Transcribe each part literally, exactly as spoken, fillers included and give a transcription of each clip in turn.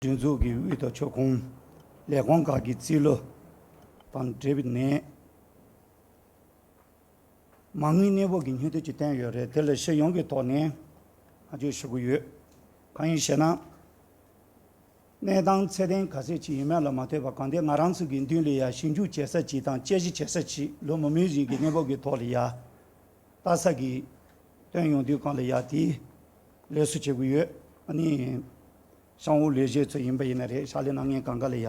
སྒྲིག་འཛུགས་ཀྱི་དབུས་དང་ཕྱོགས་ཁོངས་ལས་ཁུངས་ཁག་གི་རྩིས་ལོ་དང་འབྲེལ་བའི་ནས་མ་དངུལ་གནས་སྤོ་གི་སྙན་ཐོ་ཅིག་བཏོན་ཡོད་རེད། དེ་ལ་སྤྱི་ཡོངས་ཀྱི་ཐོག་ནས་བསྔགས་བརྗོད་ཞུ་གི་ཡོད། གང་ཡིན་ཞེ་ན། གནས་སྟངས་ཚད་ལྡན་ག་ཚད་ཅིག་ཡིན་མིན་ལ་མ་ལྟོས་པར་གང་ལྟར་ང་རང་ཚོ་གི་མདུན་ལ་ཡ་ཞིབ་འཇུག་བྱེད་ས་ཅིག་དང་དཔྱད་ཞིབ་བྱེད་ས་ཅིག་ལོ་མང་པོའི་རིང་གི་གནས་བབ་ཀྱི་ཐོག་ལ་ཡ་ལྟ་ས་གི་བཏོན་ཡོང་དུས་སྒང་ལ་ཡ་དེ་ལས་སུ་བྱེད་དགོས་ཡོད། ཨ་ནི་གཤམ་འོག་ལས་བྱེད་ཚོ་ཡིན་པ་ཡིན་ན་རེད། ཕྱག་ལས་གནང་མཁན་གང་ག་ལ་ཡ་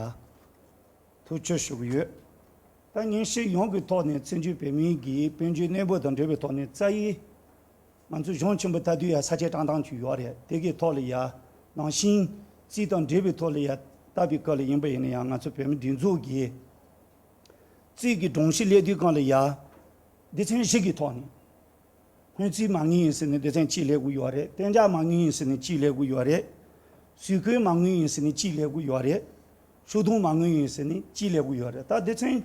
ཐུགས་རྗེ་ཆེ་ཞུ་གི་ཡོད། ད་ངས་སྤྱི་ཡོངས་ཀྱི་ཐོག་ནས་བཙན་བྱོལ་བོད་མིའི་གི་དཔལ་འབྱོར་གནས་བབ་དང་འབྲེལ་བའི་ཐོག་ནས་རྩ་ཡི་ང་ཚོ་གཞུང་ཆེན་པོ་ལྟ་དུས་ཡ་ས་ཆ་བཀྲག་མདངས་ཅིག་ཡོད་རེད། དེ་གི་ཐོག་ལ་ཡ་ནང་བཞིན་རྩིས་དང་འབྲེལ་བའི་ཐོག་ལ་ཡ་ལྟ་བའི་སྐབས་ལ་ཡིན་པ་ཡིན་ན་ཡང་ང་ཚོ་བོད་མི་སྒྲིག་འཛུགས་ཀྱི་རྩིས་ཀྱི་སྒྲོམ་གཞི་སླེབས་དུས་སྒང་ལ་ཡ་སྡེ་ཚན་བཞི་གི་ཐོག་ནས། སྔོན་རྩིས་མ་དངུལ་ཡིན་ཟེར་ནས་སྡེ་ཚན་གཅིག་སླེབས་ཀྱི་ཡོད་རེད། གཏན་འཇགས་མ་དངུལ་ཡིན་ཟེར་ནས་གཅིག་སླེབས་ཀྱི་ཡོད་རེད། ཟུར་བཀོལ་མ་དངུལ་ཡིན་ཟེར་ནས་གཅིག་སླེབས་ཀྱི་ཡོད་རེད། ཕྱོགས་བསྡོམས་མ་དངུལ་ཡིན་ཟེར་ནས་གཅིག་སླེབས་ཀྱི་ཡོད་རེད། ད་སྡེ་ཚན་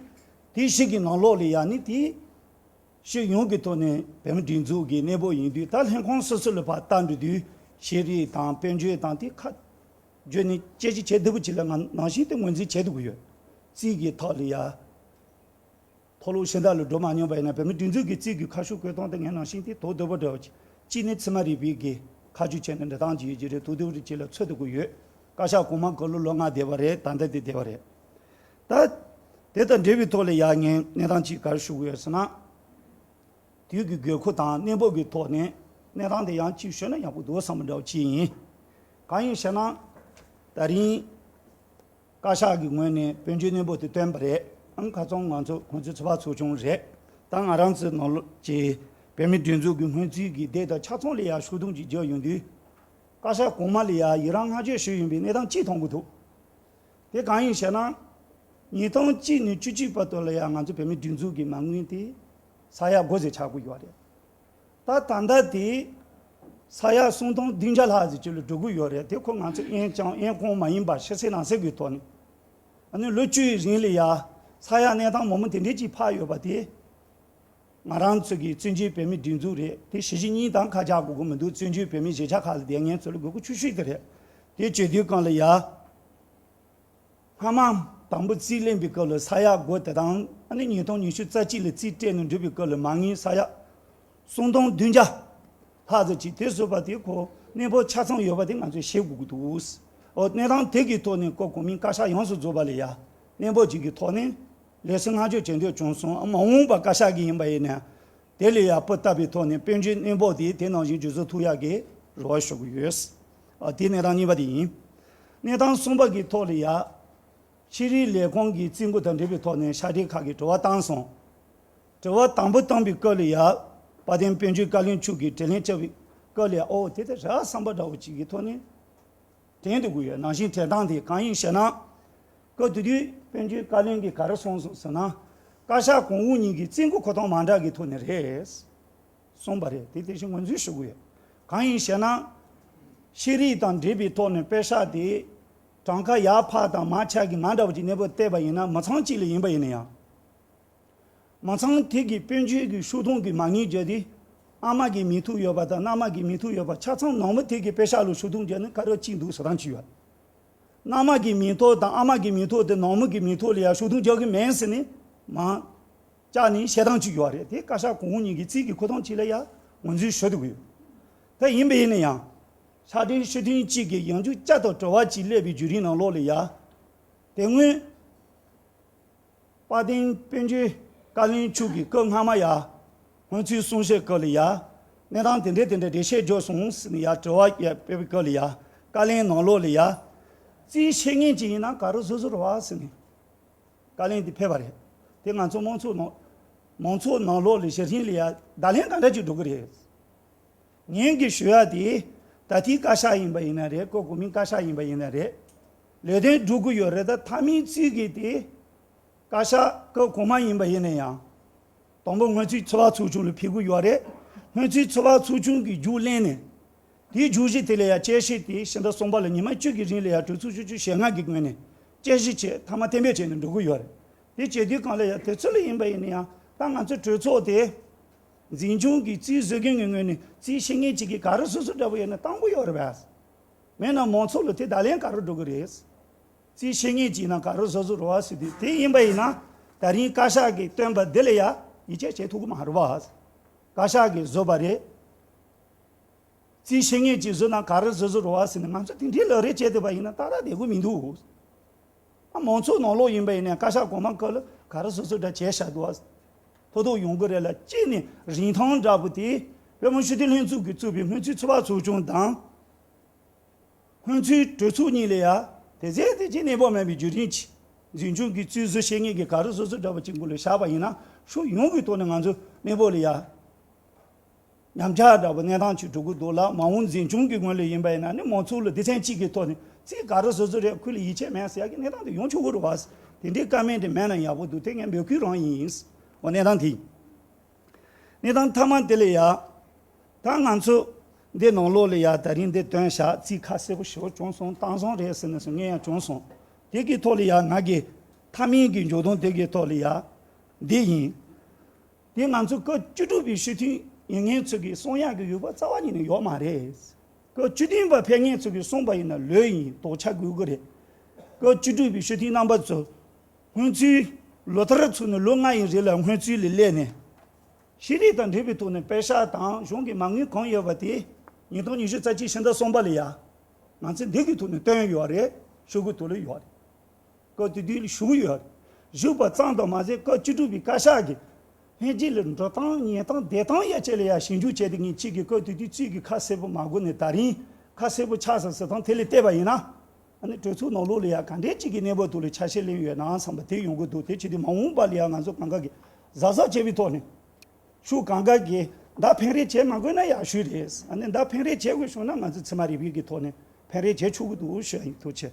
དེ་བཞི་གི་ནང་ལོགས་ལ་ཡ་ནི་དེ་སྤྱི་ཡོངས་ཀྱི་ཐོག་ནས་བོད་མི་སྒྲིག་འཛུགས་ཀྱི་གནས་བབ་ཡིན་དུས། ད་ལྷན་ཁང་སོ་སོ་ལ་ཕར་ལྟ་འགྲོ་དུས་ཤེས་རིག་དང་དཔལ་འབྱོར་དང་དེ་ཁ་བརྗོད་ནས་དཔྱད་ཞིབ་བྱེད་ཐུབ་པ་ཅིག་ལ་ང་ནང་བཞིན་དེ་ངོས་འཛིན་བྱེད་ཐུབ་ཀྱི་ཡོད། རྩིས་ཀྱི་ཐོག་ལ་ཡ། མཐོ་སློབ་གཞན་དག་ལ་འགྲོ་མ་མྱོང་བ་ཡིན་ན་བོད་མི་སྒྲིག་འཛུགས་ཀྱི་རྩིས་ཀྱི་ཁ་ཕྱོགས་བཀོད་སྟངས་དེ་ངས་ནང་བཞིན་དེ་དོ་བདེ་པོ་འདྲ་བ་ཅིག་གཅིག་ནི་ཚད་མ་རིག་པའི་གི་ཁ་ཕྱོགས་བྱས་ནས་འགྲོ་སྟངས་ཅིག་ཡོད་ཀྱི་རེད། དོ་བདེ་པོ་ཅིག་ལ་ཚོད་ཐུབ་ཀྱི་ཡོད། བཀའ་ཤག་གོང་མ་གོ་ལོ་ལོ་ལྔ་བསྡད་པ་རེད། ད་ལྟ་དེ་བསྡད་པ་རེད། ད་དེ་དང་འབྲེལ་བའི་ཐོག་ལ་ཡ་ངས་གནས་སྟངས་ཅིག་ག་རེ་ཞུ་གི་ཡོད་ཟེར་ན། དུས་ཀྱི་དགོས་མཁོ་དང་གནས་བབ་ཀྱི་ཐོག་ནས་གནས་སྟངས་དེ་ཡང་གཅིག་ཞུས་ན་ཡག་པོ་འདུག་བསམ་པ་འདྲ་བ་ཅིག་ཡིན། གང་ཡིན་ཞེ་ན། ད་རིང་བཀའ་ཤག་གི་ངོས་ནས་དཔལ་འབྱོར་གནས་བབ་དེ་བཏོན་པ་རེད། ཨང་། ཁ་སང་ང་ཚོ་གོང་ཚོད་ཚོགས་པ་ཚོགས་ཆུང་རེད། ད་ང་རང་ཚོའི་ནང་ལོགས་ཀྱི་བོད་མི་སྒྲིག་འཛུགས་ཀྱི་སྔོན་རྩིས་ཀྱི་སྡེ་དང་ཆ་ཚང་ལ་ཡ་ཤོག་དུམ་གཅིག་བརྒྱབ་ཡོང་དུས། བཀའ་ཤག་གོང་མ་ལ་ཡ་ཡི་རང་བསྔགས་བརྗོད་ཞུས་ཡོང་པའི་གནས་སྟངས་གཅིག་མཐོང་གི་འདུག་དེ་གང་ཡིན་ཞེ་ན། ཉིས་སྟོང་གཅིག་ནས་བཅུ་གཅིག་བར་དུ་ལ་ཡ་ང་ཚོ་བོད་མི་སྒྲིག་འཛུགས་ཀྱི་མ་དངུལ་དེ་ས་ཡ་དགུ་ཙམ་ཆགས་ཀྱི་ཡོད་རེད། ད་ད་ལྟ་དེ་ས་ཡ་སུམ་སྟོང་བདུན་བརྒྱ་ལྷག་ཙམ་ཅིག་ལ་འགྲོ་གི་ཡོད་རེད། དེ་ཁོ་ང་ཚོ་དབྱིན་ཅང་དབྱིན་ཁོང་མ་ཡིན་པ་ཕྱི་གསལ་ནང་གསལ་གྱི་ཐོག་ནས། ཨ་ནི་ལོ་བཅུའི་རིང་ལ་ཡ་ས་ཡ་གནས་སྟངས་མང་པོ་དེ་འདྲས་ཅིག་ཕར་ཡོད་པ་དེ། ང་རང་ཚོ་གི་བཙན་བྱོལ་བོད་མིའི་སྒྲིག་འཛུགས་རེད། དེ་གཞིས་བྱེས་གཉིས་དང་ཁ་རྒྱག་དགོས་ཀྱི་མི་འདུག་བཙན་བྱོལ་བོད་མིའི་གཞིས་ཆགས་ཁག་ལ་བསྡད་མཁན་ཚོ་ལ་དགོས་མཁོ་ཆེ་ཤོས་དེ་རེད། དེ་བྱེད་དུས་སྒང་ལ་ཡ། སྔ་མ་དང་པོ་རྩིས་ལེན་པའི་སྐབས་ལ་ས་ཡ་དགུ་དེ་དང་། ཨ་ནི་ཉིས་སྟོང་ཉི་ཤུ་རྩ་གཅིག་ལ་རྩིས་སྤྲད་ནས་འགྲུབ་པའི་སྐབས་ལ་མ་དངུལ་ས་ཡ་སུམ་སྟོང་བདུན་བརྒྱ་ལྷག་ཙམ་ཅིག་དེ་བཟོས་པ་དེ་ཁོ་གནས་བབ་ཆ་ཚང་ཡོད་པ་དེ་ང་ཚོས་ཤེས་དགོས་ཀྱི་འདུག་འོ། གནས་སྟངས་དེ་གི་ཐོག་ནས་སྐབས་གོང་མའི་བཀའ་ཤག་ཡོངས་སུ་རྫོགས་པ་ལ་ཡ་གནས་བབ་ཅིག་གི་ཐོག་ནས་ལེགས་སོ་བསྔགས་བརྗོད་བྱེད་འདོད་བྱུང་སོང་། མ་འོངས་པ་བཀའ་ཤག་གི་ཡིན་པ་ཡིན་ན། དེ་ལ་ཡ་སྤུ་བཏབ་པའི་ཐོག་ནས་དཔལ་འབྱོར་གནས་བབ་དེ་དེ་ནང་བཞིན་འགྱུར་བཟོ་ཐུབ་ཡག་གི་རེ་བ་ཞུ་གི་ཡོད། ཨ། དེ་གནས་སྟངས་གཉིས་པ་དེ་ཡིན། གནས་སྟངས་གསུམ་པ་གི་ཐོག་ལ་ཡ། ཤེས་རིག་ལས་ཁུངས་ཀྱི་རྩིས་འགོ་དང་འབྲེལ་བའི་ཐོག་ནས་ཕྱག་སྦྲེལ་ཁག་གིས་དྲི་བ་བཏང་སོང་། དྲི་བ་དང་པོ་བཏང་པའི་སྐབས་ལ་ཡ། དཔལ་ལྡན་དཔལ་འབྱོར་བཀའ་བློན་མཆོག་གིས་དྲིས་ལན་བྱས་པའི་སྐབས་ལ་ཡ། ཨོ། དེ་ལྟར་རེད་བསམ་པ་འདྲ་བོ་ཅིག་གི་ཐོག་ནས། དྲན་དུ་དགོས་ཡོད། ནང་བཞིན་དྲན་སྟངས་དེ་གང་ཡིན་ཞེ་ན། སྐབས་དེ་དུས་དཔལ་འབྱོར་བཀའ་བློན་གྱིས་ག་རེ་གསུངས་སོང་ཟེར་ན། བཀའ་ཤག་གོང་འོག་གཉིས་ཀྱི་རྩིས་འགོ་མཁོ་གཏོང་མ་འདྲ་གི་ཐོག་ནས་རེད་གསུངས་པ་རེད། དེ་དེ་བཞིན་ངོས་འཛིན་ཞུ་དགོས་ཡོད། གང་ཡིན་ཞེ་ན། ཤེས་རིག་དང་འབྲེལ་བའི་ཐོག་ནས་པེ་ཤག་དེ་གྲངས་ཀ་ཡར་འཕར་དང་མར་ཆག་གི་མ་འདྲ་བ་ཅིག་གནས་བབ་བལྟས་པ་ཡིན་ན། མི་ཚང་གཅིག་ལ་ཡིན་པ་ཡིན་ན་ཡང་། མི་ཚང་དེ་གི་དཔལ་འབྱོར་གྱི་ཤོག་དུམ་གྱི་མ་དངུལ་བརྒྱབ་དུས། ཨ་མ་གི་མིང་ཐོ་ཡོད་པ་དང་མནའ་མ་གི་མིང་ཐོ་ཡོད་པ་ཆ་ཚང་ནང་མི་དེ་གི་པེ་ཤག་ལ་ཤོག་དུམ་བརྒྱབ་ནས་ག་རེ་གཅིག་འདུག་ཟེར་སྟངས་ཅིག་ཡོད། མནའ་མ་གི་མིང་ཐོ་དང་ཨ་མ་གི་མིང་ཐོ་དེ་ནང་མི་གི་མིང་ཐོ་ལ་ཡ་ཤོག་དུམ་རྒྱག་གི་མིན་ཟེར་ནས་མར་བཅག་ནས་བཤད་སྟངས་ཅིག་ཡོད་རེད། དེ་བཀའ་ཤག་གོང་འོག་གཉིས་ཀྱི་རྩིས་ཀྱི་མཁོ་གཏོང་ཅིག་ལ་ཡ་ངོས་འཛིན་ཞུ་ཐུབ་ཀྱི་ཡོད། ད་ཡིན་པ་ཡིན་ན་ཡང་། ཕྱག་སྦྲེལ་སྤྱི་མཐུན་གཅིག་གིས་ཡང་བསྐྱར་བསྐྱར་དུ་དྲི་བ་ཅིག་སླེབས་པའི་བརྒྱུད་རིམ་ནང་ལོགས་ལ་ཡ། དེ་སྔོན། དཔལ་ལྡན་དཔལ་འབྱོར་བཀའ་བློན་མཆོག་གིས་སྐབས་སྔ་མ་ཡ། སྔོན་ཚུད་གསུང་བཤད་སྐབས་ལ་ཡ། གནས་སྟངས་དེ་འདྲས་དེ་འདྲས་འགྲེལ་བཤད་བརྗོད་སོང་ཟེར་ནས་ཡ། དྲི་བ་ཡ་ཕེབས་པའི་སྐབས་ལ་ཡ། བཀའ་བློན་ནང་ལོགས་ལ་ཡ། རྩིས་ཤེས་མཁན་ཅིག་ཡིན་ན་ག་རེ་བཟོ་བཟོ་རེད་བ་ཟེར་ནས། བཀའ་བློན་དེ་ཕེབས་པ་རེད། དེ་ང་ཚོ་མང་ཚོགས་ནང་། མང་ཚོགས་ནང་ལོགས་ལ་ཞེ་ཧྲིན་ལ་ཡ་བརྡ་ལན་ག་འདྲ་ཅིག་འགྲོ་གི་རེད། ངས་གི་ཞུ་ཡ་དེ། ད་ལྟའི་བཀའ་ཤག་ཡིན་པ་ཡིན་ན་རེད། སྐབས་གོང་མའི་བཀའ་ཤག་ཡིན་པ་ཡིན་ན་རེད། ལས་དོན་སྒྲུབ་ཀྱི་ཡོད་རེད། ད་མཐའ་མའི་རྩིས་ཀྱི་དེ། བཀའ་ཤག་སྐབས་གོང་མ་ཡིན་པ་ཡིན་ན་ཡང་། དང་པོ་སྔོན་རྩིས་ཚོགས་པ་ཚོགས་ཆུང་ལ་ཕུལ་གྱི་ཡོད་རེད། སྔོན་རྩིས་ཚོགས་པ་ཚོགས་ཆུང་གིས་རྒྱུགས་ལེན་ནས། དེའི་རྒྱུགས་གཞི་དེ་ལ་ཡང་དཔྱད་ཞིབ་དེ་ཕྱི་ཟླ་གསུམ་པ་ལ་ཉི་མ་བཅུ་གི་རིང་ལ་ཡང་གྲོས་ཚོགས་བཅུ་བཅུ་ཞེ་ལྔ་གི་ངོས་ནས་དཔྱད་ཞིབ་བྱས། མཐའ་མ་གཏན་འབེབས་བྱས་ནས་འགྲོ་གི་ཡོད་རེད། དེ་བྱེད་དུས་སྒང་ལ་ཡང་དེ་ཚོ་ལ་ཡིན་པ་ཡིན་ན་ཡང་། ད་ང་ཚོ་གྲོས་ཚོགས་དེ་འཛིན་སྐྱོང་གི་རྩིས་བཟོ་མཁན་གྱི་ངོས་ནས་རྩིས་ཤེས་མཁན་ཅིག་གིས་ག་རེ་བཟོ་བཟོ་འདྲ་པོ་ཡོད་ན་བཏང་གི་ཡོད་རེད་པས། མེད་ན་མང་ཚོགས་ལ་དེ་བརྡ་ལན་ག་རེ་འགྲོ་གི་རེད། རྩིས་ཤེས་མཁན་ཅིག་ན་ག་རེ་བཟོ་བཟོ་རོགས་ཟེར་དུས་དེ་ཡིན་པ་ཡིན་ན། ད་རིང་བཀའ་ཤག་གིས་བཏོན་པ་འདི་ལ་ཡ་ཡིད་ཆེས་བྱེད་ཐུབ་ཀྱི་མ་རེད་བ། བཀའ་ཤག་གིས་བཟོས་པ་རེད། རྩིས་ཤེས་མཁན་ཅིག་བཟོས་ན་ག་རེ་བཟོ་བཟོ་རོགས་ཟེར་ནས་ང་ཚོ་དེ་འདྲའི་ལག་རེས་བྱས་བསྡད་པ་ཡིན་ན་ཏག་ཏག་བསྡད་དགོས་མི་འདུག། ཨ། མང་ཚོགས་ནང་ལོགས་ཡིན་པ་ཡིན་ན་བཀའ་ཤག་གོང་མ་སྐབས་ལ་ག་རེ་བཟོ་བཟོ་འདྲ་བྱས་བཞག་འདུག་ཨ། ཐོ་ཐོ་ཡོང་གི་རེད་ལ། གཅིག་ནས་རིན་ཐང་འདྲ་པོ་དེ་བོད་མི་སྤྱི་འཐུས་ལྷན་ཚོགས་ཀྱིས་བཙུགས་པའི་སྔོན་རྩིས་ཚོགས་པ་ཚོགས་ཆུང་དང་། སྔོན་རྩིས་གྲོས་ཚོགས་གཉིས་ལ་ཡ་དེ་ཟེར་དེ་ཅི་གནས་བབ་མེད་པའི་བརྒྱུད་རིམ་གྱིས་འཛིན་སྐྱོང་གི་རྩིས་བཟོ་བྱེད་མཁན་གྱི་ག་རེ་བཟོ་བཟོ་འདྲ་པོ་གཅིག་མགོ་ལ་བཞག་པ་ཡིན་ན་ཕྱོགས་ཡོངས་ཀྱི་ཐོག་ནས་ང་ཚོ་གནས་བབ་ལ་ཡ་ཉམས་ཆག་འདྲ་པོ་གནས་སྟངས་ཅིག་འགྲོ་གི་འདུག་ལ། མ་འོངས་འཛིན་སྐྱོང་གི་ངོས་ལ་ཡིན་པ་ཡིན་ན་ནི་མང་ཚོགས་ལ་སྡེ་ཚན་གཅིག་གི་ཐོག་ནས་རྩིས་ག་རེ་བཟོ་བཟོ་རེད། ཁུལ་ལ་ཡིད་ཆེས་མེད་ཟེར་ཡ་གི་གནས་སྟངས་དེ་ཡོང་ཆོག་གི་རེད་བ། དེ་འདྲའི་བཀའ་མོལ་དེ་མེད་ན་ཡག་པོ་འདུག། དེ་ངའི་འབོད་སྐུལ་རང་ཡིན། འོ། གནས་སྟངས་དེ་ཡིན། གནས་སྟངས་མཐའ་མ་དེ་ལ་ཡ། ད་ང་ཚོ་འདི་ནང་ལོགས་ལ་ཡ་ད་རིང་འདི་བཏོན་བཞག། རྩིས་ཁ་གསལ་པོ་ཞེ་པོ་བྱུང་སོང་། བཏང་བཟང་རེད་ཟེར་ནས་སོ་ངས་ཡང་བྱུང་སོང་། དེ་གི་ཐོག་ལ་ཡ་ང་གི་མཐའ་མའི་གི་འཇོག་སྟངས་དེ་གི་ཐོག་ལ་ཡ་འདི་ཡིན། དེ་ང་ཚོ་སྐབས་བཅུ་དྲུག་པའི་སྤྱི་འཐུས་ཡིན་མཁན་ཚོ་གིས་གསུང་ཡག་གི་ཡོད་པ་རྩ་བ་ཉིད་ནས་ཡོད་མ་རེད། སྐབས་བཅུ་བདུན་པ་ཕེབས་མཁན་ཚོ་གིས་གསུངས་པ་ཡིན་ན་ལོས་ཡིན། དོགས་ཆ་དགོས་ཀྱི་རེད། སྐབས་བཅུ་དྲུག་པའི་སྤྱི་འཐུས་རྣམ་པ་ཚོ་སྔོན་རྩིས་ལོ་ལྟར་ཚུགས་ནས་ལོ་ལྔ་ཡི་རིང་ལ་སྔོན་རྩིས་ལ་སླེབས་ནས། ཤེས་རིག་དང་འབྲེལ་བའི་ཐོག་ནས་པེ་ཤག་དང་གཞུང་གི་མ་དངུལ་གང་ཡོད་པ་དེ་ཉིས་སྟོང་ཉི་ཤུ་རྩ་གཅིག་ཕྱི་ཟླ་གསུམ་པ་ལ་ཡ་ང་ཚོས་འདི་གི་ཐོག་ནས་བཏོན་ཡོད་རེད། ཤོག་གུ་དེ་ལ་ཡོད་རེད། སྐབས་དེ་དུས་ལ་ཞུ་གི་ཡོད་རེད། ཞུས་པ་ཙམ་དུ་མ་ཟད་སྐབས་བཅུ་དྲུག་པའི་བཀའ་ཤག་གིས་ལྷན་རྒྱས་ལ་འགྲོ་སྟངས་ཉན་སྟངས་བསྡད་སྟངས་ཡ་བཅས་ལ་ཡ་ཞིབ་འཇུག་བྱས་ཏེ་ངས་གཅིག་གིས་སྐབས་དེ་དུས་རྩིས་ཀྱི་ཁ་གསལ་པོ་མ་གོ་ནས་ད་རིང་ཁ་གསལ་པོ་ཆགས་སོང་ཟེར་སྟངས་དེ་ལ་བལྟས་པ་ཡིན་ན། ཨ་ནི་གྲོས་ཚོགས་ནང་ལོགས་ལ་ཡ་ག་འདྲའི་གཅིག་གི་གནས་བབ་ཐོག་ལ་ཆ་ཤས་ལེན་ཡོད་ནའང་བསམ་པ་དེ་ཡོང་གི་འདུག། དེ་བྱེད་དུས་མ་འོངས་པ་ལ་ཡ་ང་ཚོ་གང་ག་གིས་གཟབ་གཟབ་བྱས་པའི་ཐོག་ནས། ཕྱོགས་གང་ག་གིས་བརྡ་ཕན་རེ་བྱེད་མ་དགོས་ན་ཡག་ཤོས་རེད། ཨ་ནི་བརྡ་ཕན་རེ་བྱེད་དགོས་བྱུང་ན་ང་ཚོ་ཚད་མ་རིག་པའི་གི་ཐོག་ནས་ཕན་རེ་བྱེད་ཆོག་གི་འདུག་ཞུ་ཡ་ཡིན། ཐུགས་རྗེ་ཆེ།